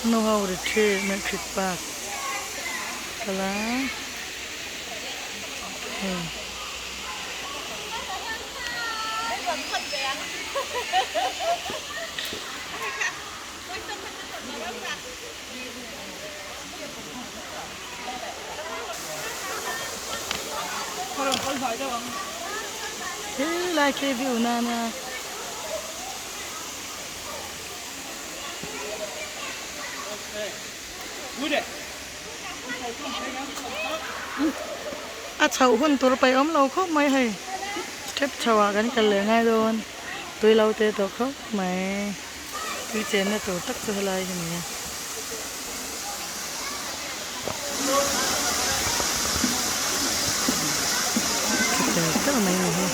Nu ho retreat Matric pass kal a hei. Helai khi view nana. A chhoh hun tur paih awm lo khawp mai hei step chho ah kan kal leh ngai dawn tui lo te tawh khawp mai tui chenna tur tak chu helai hi a ni a. Tha tel mai a ni hi.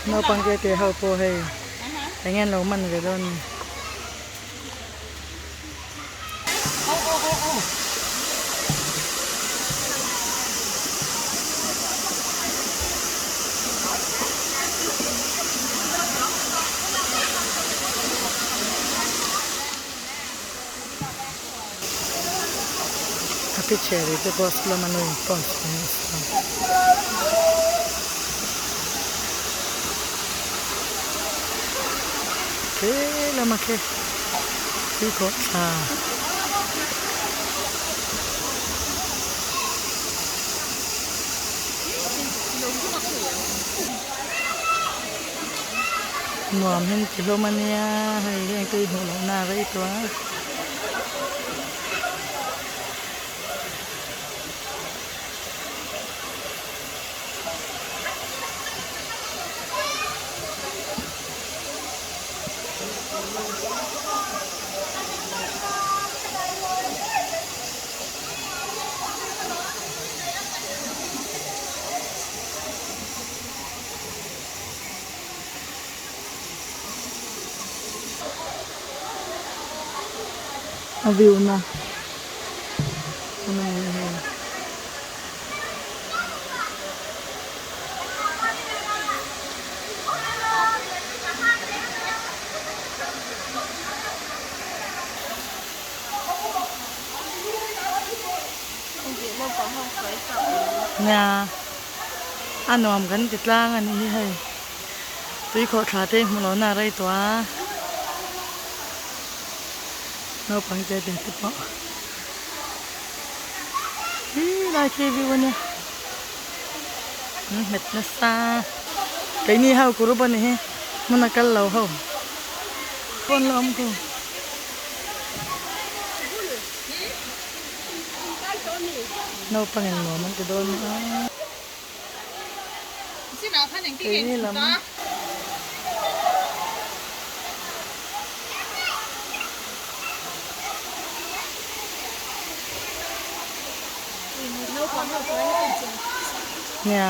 Naupang te te ho pawh hei eng nge an lo man ve dawn ni. A picture te pawh saw lama lo in post a ni saw. Khi lama khi tuikhawh thla. Nuam hian ti hlawm a nia hei heng te hi hmuh lohna a rei tawh a. A view na a ni hei. Nia a nuam kan ti tlang a nih hi hei tui khawh thla te hmuh loh na a rei tawh a naupang te te te pawh hi lai khi view a nia an nghet nasa keini ho group a nih hi hmun a kal lo ho pawn la awm ko. Naupang in nuam an ti dawn a. Keini lam. Nia.